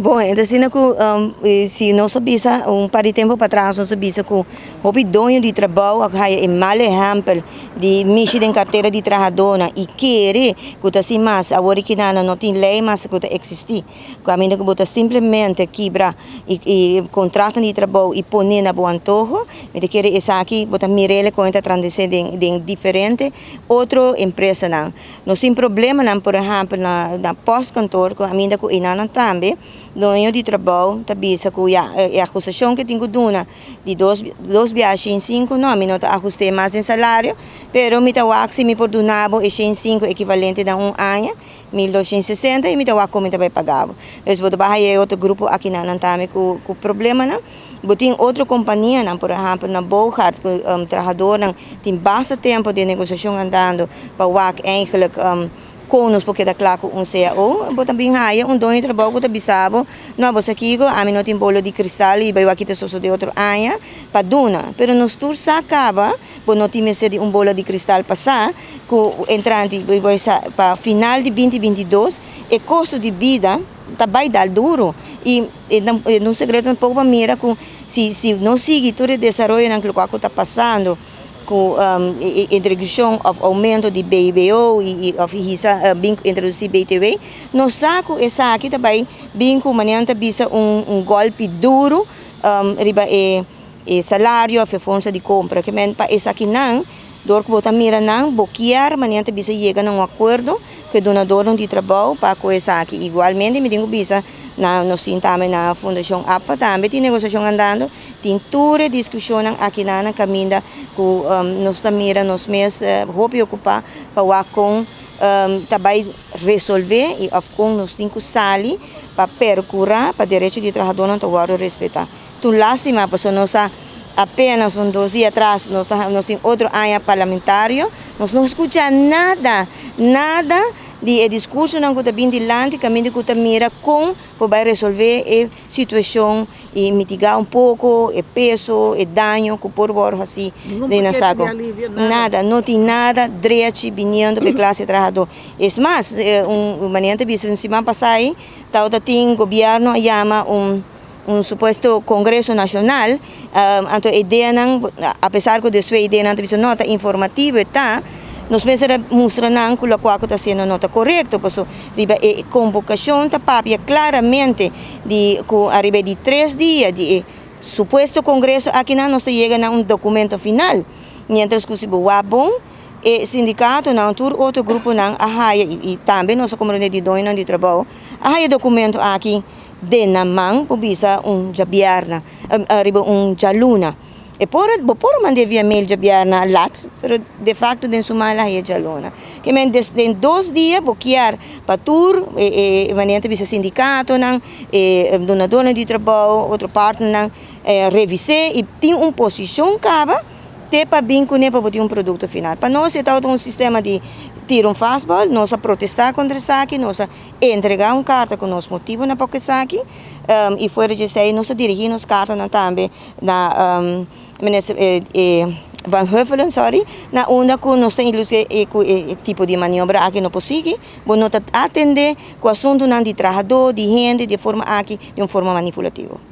Bon, anto asina ku si nos bisa un par di tempu patras, nos bisa ku hopi doño di trabou a haya e mal ehèmpel di mishi den kartera di trahadónan i kere ku ta sin mas awor ku nan no tin lei mas ku ta eksistí. Kaminda ku bo ta simplemente kibra e kontrato di trabou i pone na bo antoho, mi ta kere esaki bo ta mir'é ku ta transé den diferente otro empresanan. Nos tin problemanan, por ehèmpel, na postkantoor, ku ainda ku einan tambe, doño di trabou ta bisa ku ya, e ahustashon ku tin ku duna di dos biaha 5, no, mi no ta ahustá mas den salario, pero mi ta wak si mi por duna bo e 5 ekivalente na un aña, 1260, i mi ta wak kon mi ta bai paga. Dus bo ta bai otro grupo aki nan tambe ku problemanan. Bo tin otro kompanianan, por ehèmpel, na Boogaard, ku trahadónan tin basta tempu di negosiashon andando pa wak eigenlijk kon nos por keda kla ku un CAO, bo tambe haya un doño di trabou ku ta bisa bo, no, bo aki ami no tin bola di kristal i bai wak ta sosodé otro aña pa duna. Pero nos tur sa kaba, bo no tin mester di un bola di kristal pa sa ku entrante pa final di 2022 e kosto di bida ta bai dal duru. I no sekreto tampoko pa mira ku si no sigui tur e desaroyonan ku ta pasando ku introdukshon òf oumento di BBO i òf hisa bin introdusí BTW, nos sa ku esaki ta bai bin ku manera ta bisa un golpe duru riba e salario òf e forsa di kompra. Ke men pa esakinan, dor ku bo ta mira nan, bo kier manera ta bisa yega na un akuerdo ku e dunadó di trabou pa ku esaki. Igualmente, mi tin ku bisa, na nos tin tambe na Fundashon APFA tambe tin negosiashon andando, tin tur diskushon aki na kaminda ku nos ta mira nos mes hopi okupá pa wak kon ta bai resolvé i òf kon nos tin ku sali pa perkurá pa derecho di trahadónan ta wòrdu respetá. Ta lástima, pasobra nos apenas un 2 dia atras nos tin otro aña parlamentario, nos no a skucha nada, nada di diskursonan ku ta bin dilanti, kaminda ku ta mira kon por bai resolvé e situashon i mitigá un poko e peso, e daño ku por wòrdu asina Ningun den pakete sako. di alivio, nada. Nada, no tin nada drechi biniendo pa klase trahadó. Es mas, un manera bisa un siman pasá, tabatin gobièrnu a yama un supuesto Kongreso Nashonal, anto ideanan, apesar ku despues ideanan ta bisa no ta informativo, ta, nos mester mustra nan ku loke ta siendo no ta korekto, paso riba e konvokashon ta papia klaramente di ku ariba di 3 dia di e supuesto kongreso aki nan nos ta yega na un dokumento final, mientras ku si bo wak bon, e sindikatonan, tur otro gruponan a haya i tambe nos komunidat di doño di trabou a haya dokumento aki den nan man por bisa un djabièrnè, riba un djaluna. E por bo por mand'é via mail djabièrnè lat, pero de facto den su man haya djaluna. Ke men den 2 dia bo kier pa tur e manera bisa sindikatonan, e dunadónan di trabou, otro partnernan revis'é i tin un posishon kaba te pa bin kuné pa un produkto final. Pa nos ta un sistema di tira un fastball, nos a protestá kontra esaki, nos a entregá un karta ku nos motivonan pa esaki, i fuera di esei, nos a dirigí nos kartanan tambe na minister Van Huffelen, sorry, na unda ku nos tin e ku e tipo di maniobra aki no por sigui, bo no ta atendé ku asuntonan di trahadó, di hende, di forma aki, di un forma manipulativo.